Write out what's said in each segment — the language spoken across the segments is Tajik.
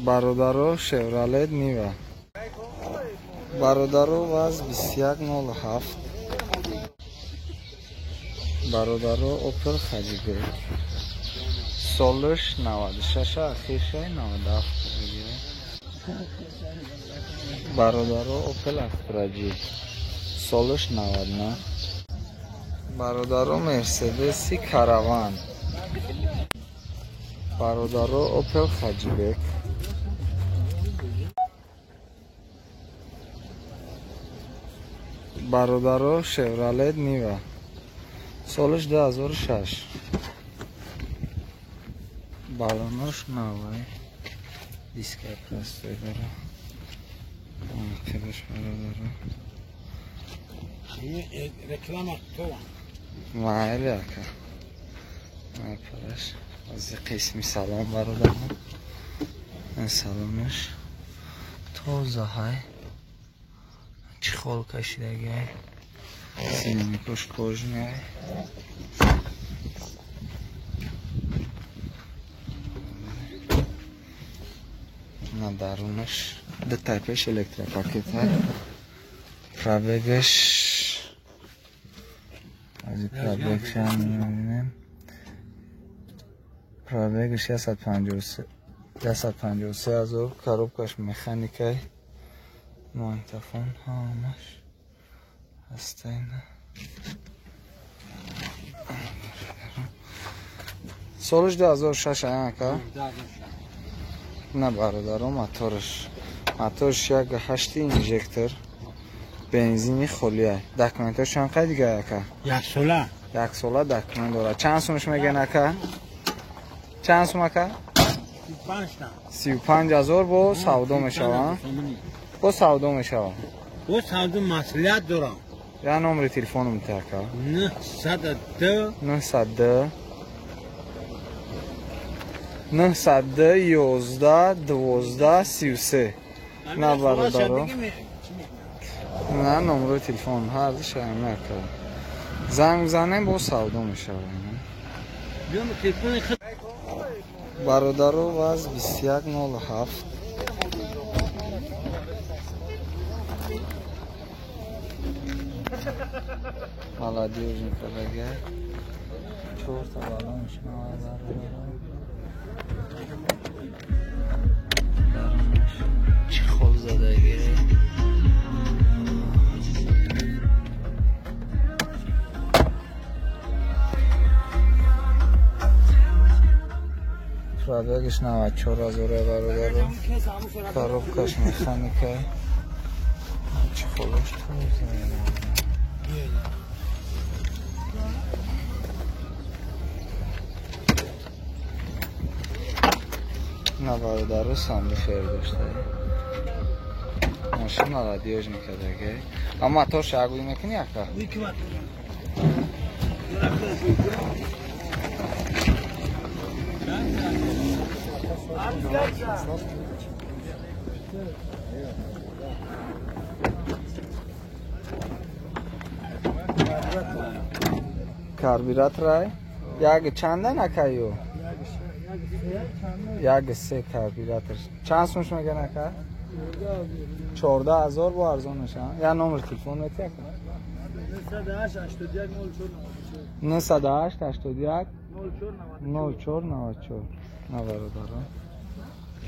Бародаро, Шевролет Нива. Бародаро, ВАЗ 2107. Бародаро, Опел Хаҷибек. Солаш 96, ахиршай 97. Бародаро, Опел Астра G. Солаш 99. Бародаро, Мерседеси Караван. Бародаро, Опел Хаҷибек. Бародаро, Шевролет Нива. Солаш 2006. Балонош навай. Дискай простой дора. Қибаш бародаро. Реклама то. Майли ака. Майпараш. Аз қисми салон бародаро. Салонаш тоза ҳай. Чехол кашидагай. Синимикош кожный. На дарунаш ду тайпеш электропакет ҳай. Пробегаш аз пробегшам мебинем. Пробегаш 153 153 ҳазор. Коробкаш механикай. Магнитофон ҳамаш ҳастайна. Солаш 2006 ака? На бародаро, мотораш 1.8 инжектор, бензини холия. Документош чанд қай дига ака? Як сола. Як сола документ дорад. Чанд сумаш мегӯян ака? Чанд сум ака? 35 ҳазор бо савдо мешавад. Бо савдо мешавад. Бо савдо маслиҳат дорам. Я номери телефоном те ака? 902 902 902 11 12 33. На бародаро. На номери телефон ҳар шайма ака. Занг занем, бо савдо мешавад. Бародаро, ВАЗ 2107. Молодежный кадага. Чорта балон шунава бародаро. Дарунаш чехол задаги. Пробегаш 94 ҳазор бародаро. Коробкаш механика. Чехолаш тоза. На бародаро, самби хер дошта. Мошин молодежный кадаге. А мотор шагуй мекунӣ ака? Карбюраторай? Яг чандан акаю? Яг се карбюратор. Чанд сумш меган ака? 14 ҳазор бо арзон мешавад. Я номер телефон мети ака? 908 81 04 94. На бародаро.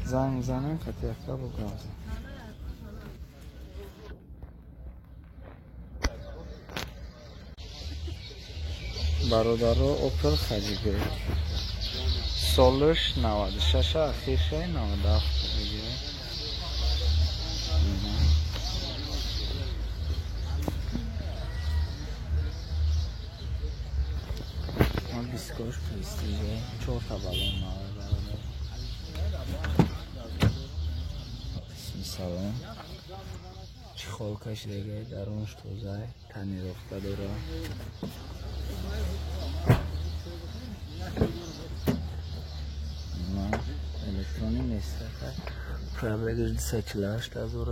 Занг мезанем, хати ака бо гап. Бародаро, Опел Хаҷибек. Солаш 96, ахиршай 97 бигирад. Ма дискош престиже, чорта балон навай бародар. Қисми салон. Чехол кашидаги, дарунаш тоза, тонировка дорад. Электрони нест. Пробегаш 248 ҳазор.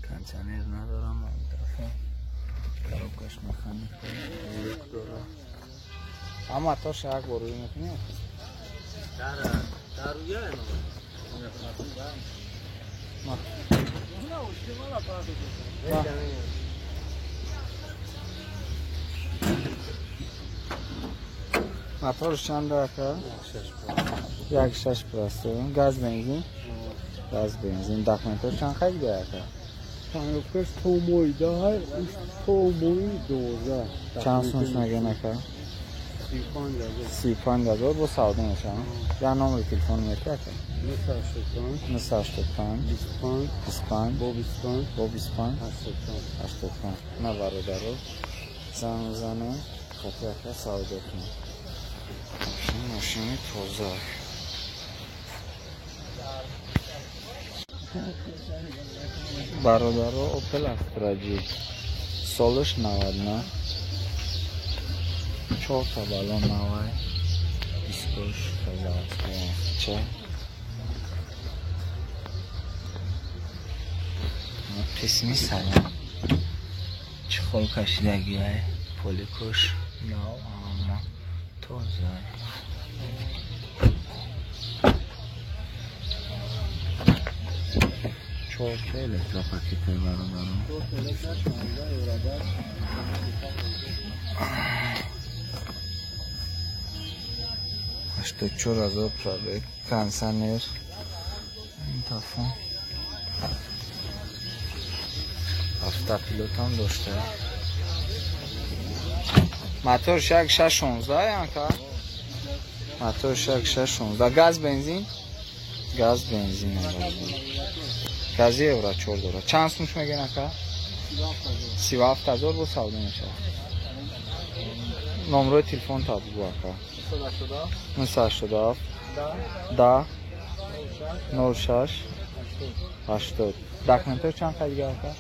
Кондиционер надорам, магнитофон. Коробкаш механика, люк дорад. Ама мотор як бор рӯй мекунӣ? Дар рӯя. Моторш чанд ака? 1.6 просто. Газ бензин? Газ бензин. Документош чанд хай дига ака? Панҷоҳ то моҳи 10, то моҳи 12. Чанд сумш мегӯян ака? 35 000 бо савдо мешавад. Я номери телефон мети ака? 985 985 25 25 бо 25 бо 25 85 85. На бародаро занг мезанем, хати ака савдо кунем. Мошини тоза. Бародаро Opel Astra G солаш 99, 4 та балон навай, дискош тоза. Қисми салон чехол кашидагиай, поликош нав, ҳама тоза. Чорта электропакети бародаро. 84 000 пробег, кондиционер, интафон, автопилот ҳам дошта. Моторш 1.6 янка? Моторш 1.6. Газ бензин? Газ бензин. Гази евро 4 дорад. Чанд сумш мегӯян ака? 37 000 бо савдо мешавад. Номрои телефон та бугу ака. 987 10 06 80. Документҳо чанд қай дига ака?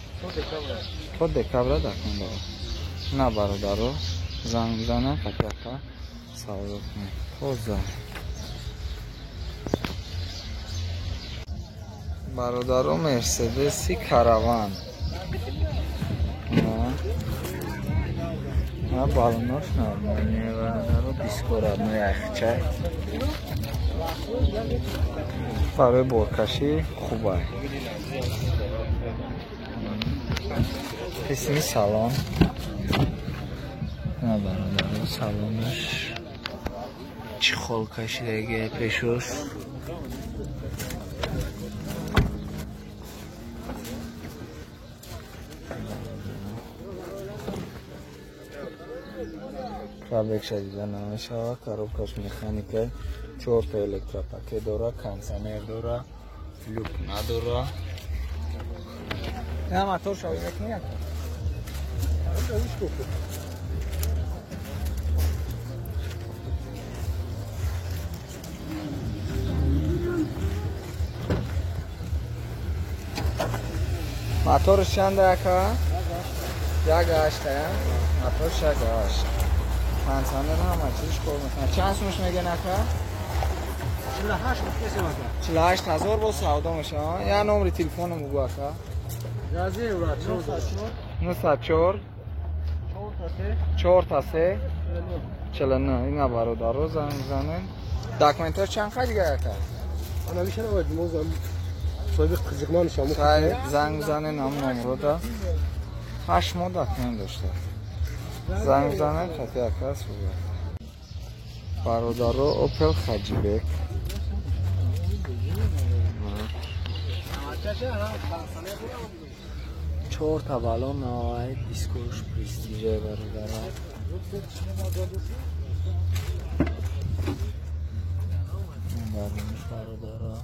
То декабра документ дорад. На бародаро занг бизанем, хати ака савдо кунем. Тоза. Бародаро Мерседеси Караван. На балонош нормальный, бародаро дискора родной яхчай. Барои боркашӣ хубай. Қисми салон. На бародаро салонаш чехол кашидаги пешош. Пробегша дида намешавад, коробкаш механика, 4 та электропакет дора, кондиционер дора, люк надора. На мотор шавӣ мекунӣ ака? Моторш чанд ака? 1.8. Моторш 1.8. Кондиционер ҳама чизш кор мекунад. Чанд сумш мегӯян ака? 48 000 бо савдо мешавад. Я номери телефонам бугу ака. 904 4 3 49. Ина бародаро занг мезанем. Документҳо чанд қай дига ака? Занг мезанем ҳам номрода. 8 моҳ документ дошта. Занг мезанем, хати ака суҳбат. Бародаро Opel Хаҷибек. 4 та балон навай, дискош престиже бародаро. Бародаро.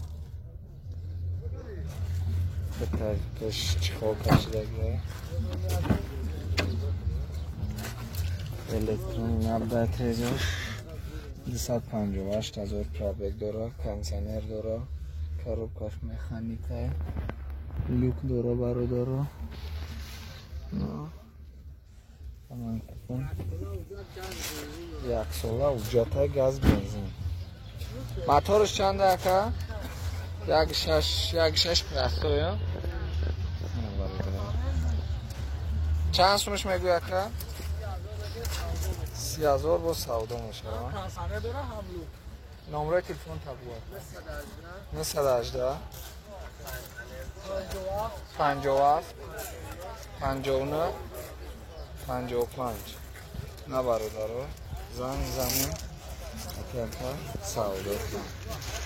Пеш чехол кашидаги. Электрони набда трезош 258 000 пробег дора, кондиционер дора, коробкаш механика, люк дора бародаро. Як сола уҷҷатай газ бензин. Моторш чанд ака? 1.6 простой. Чанд сумш мегӯяд ака? 30 000 бо савдо мешавад. Номрои телефон табуа 918 57 59 55. На, бародаро, занг занем, акака савдо кунем.